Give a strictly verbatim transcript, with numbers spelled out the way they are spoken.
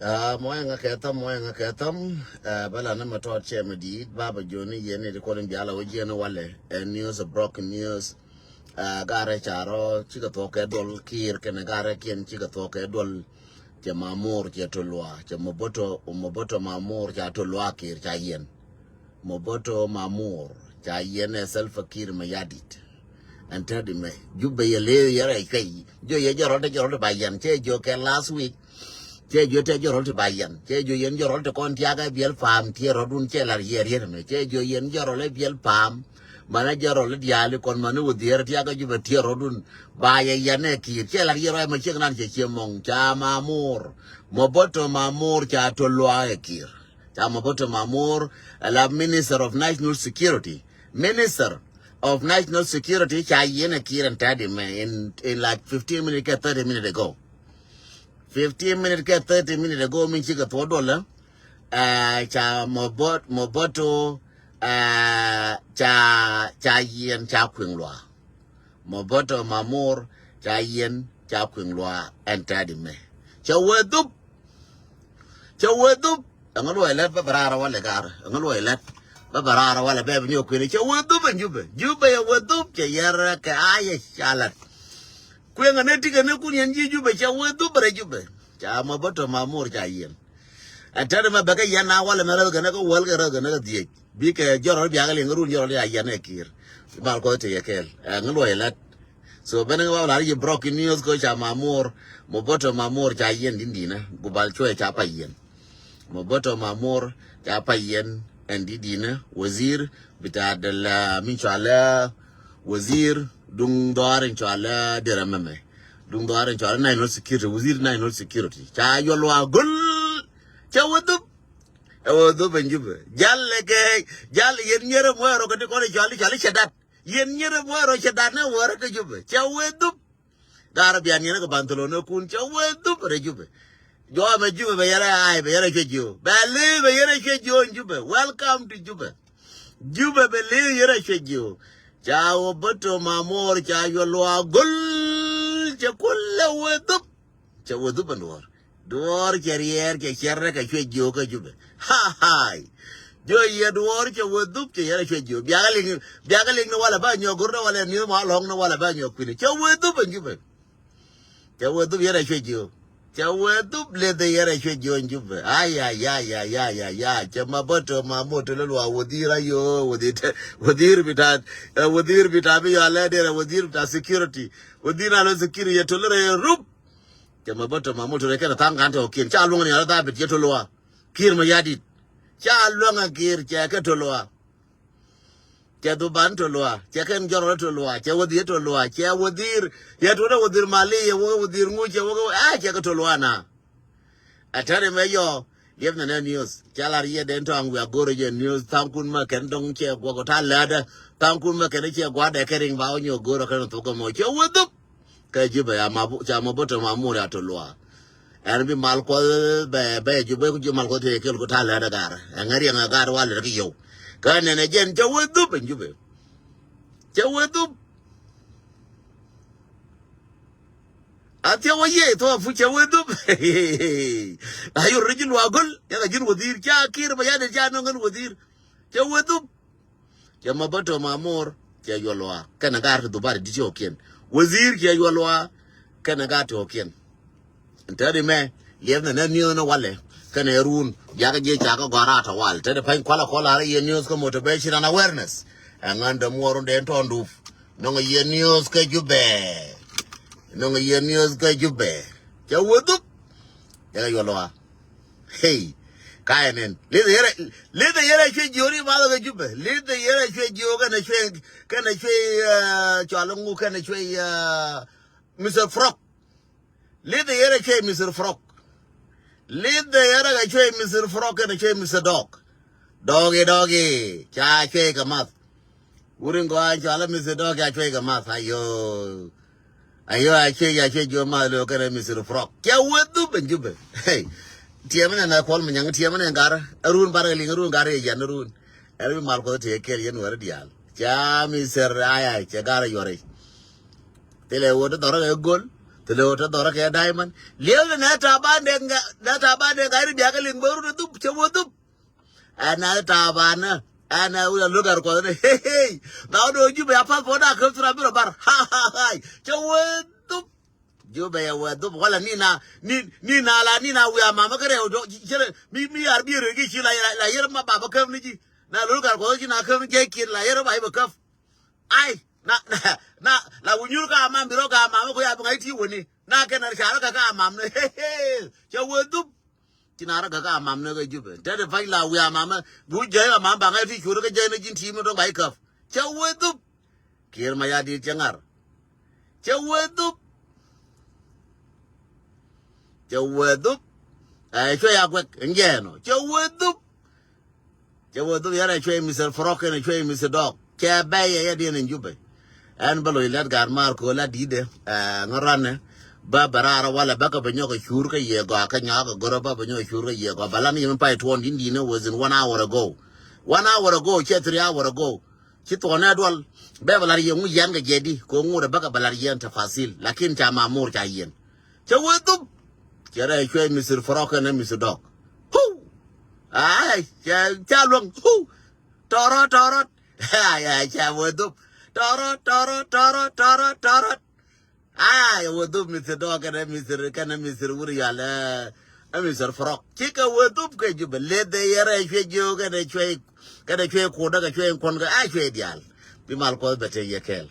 Ah, mɔyɛ ŋa kɛ tham, mɔyɛ ŋa kɛ tham. Ah, bɛ la ni ma tɔt cɛ mi diit, ba bɛ joni yɛn ni di kɔn in biala wä jiɛn walɛ. Ɛ news, ɛ broken news. Ah, garɛ ca rɔ cikɛ thuɔk kɛ duɔl Kiir kɛnɛ garɛ kiɛn cikɛ thuɔk kɛ duɔl. Cɛ Mamur cɛ Tolua, cɛ Moboto, Moboto Mamur ca Tolua Kiir ca yɛn. Moboto Mamur ca yɛn ɛ Salva Kiir Mayardit. Ɛn tɛt imɛ Jubɛ yɛ lee yɛ rɛ cuɛy. Jiö yɛ jɛ rɔl te jɛ rɔl te ba yɛn, cɛ jiö kɛ last week. Cɛ jiö te jɛ rɔl te ba yɛn, cɛ jiö yɛn jɛ rɔl te kɔn tiakɛ biɛl paam tiɛ rɔdun cɛ lar yɛ riet mɛ, cɛ jiö yɛn jɛ rɔl ɛ biɛl paam. Manɛ jɛ rɔl ɛ diaali kɔn manɛ wä dhier tiakɛ Jubɛ tiɛ rɔdun. Ba yɛ yɛn ɛ Kiir cɛ lar yɛ rɔ ɛmɛ ciek nan cɛ ciɛ mɔŋ ca Mamur. Moboto Mamur ca Tolua ɛ Kiir. Ca Moboto Mamur, ɛ la Minister of National Security. Minister of National Security ca yɛn ɛ Kiir ɛn tɛt imɛ in, in like fifteen minutes kɛ thirty minutes ago. Fifteen minutes kɛ thirty minutes ago min cikɛ thuɔk duɔlä. Ɛ, ca Mobot-, Moboto, ɛ, ca, ca yɛn ca kuiŋ luaa. Moboto Mamur ca yɛn ca kuiŋ luaa ɛn tɛt imɛ. Cɛ wee dhup. Cɛ wee dhup. Ɛŋä luɔi lɛt bä bɛ raar walɛ gar. Ɛŋä luɔi lɛt bä bɛ raar walɛ bɛ bɛ nyɔk kui̱ni. Cɛ wee dhup ɛn Jubɛ. Jubɛ yɛ wee dhup cɛ yɛr kɛ ayɛ ca lɛt. Kueŋ ɛn ɛ tikɛ ni kun yɛn ji̱ Jubɛ cɛ wee dhup rɛ Jubɛ. Ca Moboto Mamur ca yɛn. Ɛn tɛt imɛ bɛ kɛ yɛn na walɛ mɛ räth kɛ nɛ kɛ wäl kɛ räth kɛ nɛ kɛ dhiec. Bikɛ jɔrɔl biakɛ liŋ run jɔrɔl ya yɛn ɛ Kiir. Mal kɔc tëë yɛ kɛɛl. Ɛŋä luɔi lɛt. So bɛn ŋä ba lar yi broken news ko ca Mamur, Moboto Mamur ca yɛn din dinä, Gubal cuɛ ca pa yɛn. Moboto Mamur ca pa yɛn ɛn din dinä, wazir bita dala min cualɛ, wazir duŋ dhɔar in cualɛ dira mɛmɛ. Duŋ dhɔar in cualɛ national security, wazir national security. Ca yɔl wa gul. Ca wä dhup. Ɛ wä dhup ɛn Jubɛ. Jal kɛ, jal yɛn nyerɛ muɛ rɔ kɛ ti kɔn in cualɛ, cualɛ cɛ dat. Yɛn nyerɛ muɛ rɔ cɛ dat nɛ wä rɔ kɛ Jubɛ. Ca wä dhup. Garɛ bian yɛn kɛ Bantholo nɛ kun cɛ wee dhup rɛ Jubɛ. Jɔamɛ Jubɛ bɛ yɛrɛ ay bɛ yɛrɛ cuɛ jiö. Bɛ lee bɛ yɛrɛ cuɛ jiö in Jubɛ. Welcome to Jubɛ. Jubɛ bɛ lee yɛrɛ cuɛ jiö. Ca wä bä to Mamur ca yuɔ luaa gol. Cɛ kulɛ wee dhup. Cɛ wee dhup in duɔr. Duɔɔr cɛ riɛɛr cɛ cɛr rɛ kɛ cuɛ jiök kä Jubɛ. Ha hai. Jiö yɛ duɔɔr cɛ wee dhup cɛ yɛrɛ cuɛ jiök. Biakä liŋ, biakä liŋ ni walɛ ba nyɔk go̱r ni walɛ ni ma lɔ̱ŋ ni walɛ ba nyɔk kui̱ni. Cɛ wee dhup ɛn Jubɛ. Cɛ wee dhup yɛrɛ cuɛ jiök. Cɛ wee dhup leth yɛrɛ cuɛ jiök ɛn Jubɛ. Ay, ay, ay, ay, ay, ay, ay. Cɛ ma bä to ma mot to lɛ luaa wä dhi̱i̱r ayö wä dhi̱i̱r te, wä dhi̱i̱r bita, wä dhi̱i̱r bita bi yɔ alɛ derɛ wä dhi̱i̱r bita security. Wä dhi̱i̱r na lɔ security yɛ to lɛ rɛ rup. Cɛ mɛ bä tɔ ma motor kɛn thaŋ kan tɔ kiɛn ca luäŋ ni ala thabit cɛ tolua. Kiir mɛ yadit ca luäŋ a kiir cɛ kɛ tolua. Cɛ dhuban tolua cɛ kɛn jɔrɔ tolua cɛ wädhiɛ tolua cɛ wädhiir. Yɛ tuɔdɛ wädhiir mali yɛ wädhiir ŋu cɛ wädhiir a cɛ kɛ tolua na. Ɛ tɛri mɛ yɔ liɛp nɛ nɛ news ca lar yɛ den tɔŋ wiak go̱rɛ jɛ news thaŋkun mɛ kɛn dɔŋ cɛ guɔk ta lɛdɛ. Thaŋkun mɛ kɛn cɛ guadɛ kɛ riŋ ba wä nyɔ go̱rɛ kɛn thok kɛ mɔ cɛ wä dhup. Kɛ ji̱ bɛ ya ma ca ma bä tɔ ma mur ya tɔ luaa. Ɛn bi mal kuɔth bɛ bɛ ji̱ bɛ ku ji̱ mal kuɔth tɛ kel ku ta lɛdɛ gar. Ɛn ŋɛ riɛŋ ɛ gar wa lɛdɛ ki yɔw. Kä nɛnɛ jɛn cɛ wä dhup ɛn ji̱ bɛ. Cɛ wä dhup. A thiɛ wä yiëë thuɔ̱k a puc cɛ wä dhup. A yɔ ri ji̱ luaak göl yɛ kɛ ji̱n wädhiir ca kiir bɛ yadɛ ca nɔŋ kɛn wädhiir. Cɛ wä dhup. Cɛ ma bä tɔ ma mor cɛ yuɔ luaak kɛnɛ gaat ti dhup a ti di̱t cɛ wä kiɛn. Wädhiir cɛ yuɔ luaak kɛnɛ gaat ti wä kiɛn. Tɛt imɛ liɛpnɛ nɛ niöönä walɛ kɛnɛ run biakä jiɛ cakä gɔ̱a̱r a tɔ wal tɛt ipäny kualä kɔl arä yɛ news kä motivation and awareness. Ɛŋän dämuɔɔrun dee tɔn dup nɔŋ yɛ news kä Jubɛ. Nɔŋ yɛ news kä Jubɛ. Cɛ wä dhup. Cɛ kɛ yuɔl wa. Hey. Kayɛ nɛn lithɛ yɛrɛ, lithɛ yɛrɛ cuɛ jiööri mathɛ kä Jubɛ. Lithɛ yɛrɛ cuɛ jiöö kɛnɛ cuɛ, kɛnɛ cuɛ cual ŋu kɛnɛ cuɛ Mister Frog. Lith the yɛrɛ cuɛ Mister Frog. Lith the yɛrɛ kɛ cuɛ Mister Frog kɛnɛ cuɛ Mister Dog. Doggy doggy ca cuɛ kɛ math. Wurin gɔaa in cɔalä Mister Dog ca cuɛ kɛ math ayö. Ayö a cuɛ ca cuɛ jiö math lo kɛnɛ Mister Frog. Ca wä dhup in Jubɛ. Hey. Tiɛmɛ nɛ na kuɔl mi nyaŋ tiɛmɛ nɛ gar. Arun bar kɛ liŋ arun gar yɛ yan arun. Ɛn bi mal kuɔth tiɛ kɛl yɛn wɛr diaal. Ca Mister Aya cɛ gar yuɔri. Thilɛ wä ti dhɔrä kɛ göl. Thilɛ ɣöö te dhɔrä kɛ Diamond. Liɛw ni nɛ Taban Deng, nɛ Taban Deng ka iri biakä liŋ bä rut dhup, cɛ wä dhup. Ɛn nɛ Taban nɛ, ɛn nɛ wi̱i̱ a lo̱k ar kuɔth ni, hey, hey. Na wä do̱ Jubɛ ya passport na käp thura bi rɔ bar. Ha, ha, ha. Cɛ wä dhup. Jubɛ ya wä dhup. Wala ni na, ni, ni na la, ni na wi̱i̱ a mamä kä rɛw do̱, cɛ rɛ, mi, mi ar bi rɛ ki ci la, la, la yɛr ma ba bä käp ni ji̱. Na lo̱k ar kuɔth ci na käp ni jɛ kiɛt la yɛr ba i̱ bä käp. Ai, na, na, na, la wi̱i̱ nyuur ka mam bi rɔ ka mam ko ya bi ŋa̱c ti wä ni. Na kɛn ar ca rɔ ka ka mam ni. He, he. Cɛ wä dhup. Ci na rɔ ka ka mam ni kä Jubɛ. Te de pa̱ny la wi̱i̱ a mam. Bi wä jɛ a mam ba ŋa̱c ti cuur kä jɛ ni ji̱n ti mi dɔ̱ŋ ba i̱ käp. Cɛ wä dhup. Kiɛr ma ya dit cɛ ŋar. Cɛ wä dhup. Cɛ wä dhup. Ɛ cuɛ ya guɛk. Ɛn jɛ nɔ. Cɛ wä dhup. Cɛ wä dhup yɛrɛ cuɛ Mister Frog kɛnɛ cuɛ Mister Dog. Cɛ bɛ yɛ yɛ diɛn in Jubɛ. Ɛn bä loc lɛt gaat maar ko̱ la di̱t dɛ. Ɛ ŋä ranɛ. Bä bɛ raar walɛ bä kɛ bɛ nyɔk kɛ cuur kä yɛ gɔaa kä nyaak kɛ gɔrä bä bɛ nyɔk kɛ cuur kä yɛ gɔaa. Bä lan yɛ mi pay tuɔn din di̱n was in one hour ago. One hour ago, cɛ three hour ago. Ci thuɔ̱k nɛ duɔl. Bɛ bɛ lar yɛ ŋu yɛn kɛ jɛ di. Kɛ ŋu rɛ bä kɛ bɛ lar yɛn tafasil. Lakin ca ma mur ca yɛn. Cɛ wee dhup. Cɛ rɛ cuɛ Mister Frog kɛnɛ Mister Dog. Hu. Ai, cɛ, cɛ luäŋ. Hu. Tɔrɔt, tɔrɔt. Ai, ai, cɛ wee dhup. Tɔrɔt, tɔrɔt, tɔrɔt, tɔrɔt, tɔrɔt. Ai, wee dhup Mister Dog kɛnɛ Mister, kɛnɛ Mister Wuri Yal, ɛ, ɛ Mister Frog. Cikɛ wee dhup kɛ Jubɛ leth dee yɛ rɛ cuɛ jiö kɛnɛ cuɛ, kɛnɛ cuɛ kuɔdä kɛ cuɛ kuɔn kɛ, ai, cuɛ diaal. Bi mal kuɔth bɛ te yɛ kɛɛl.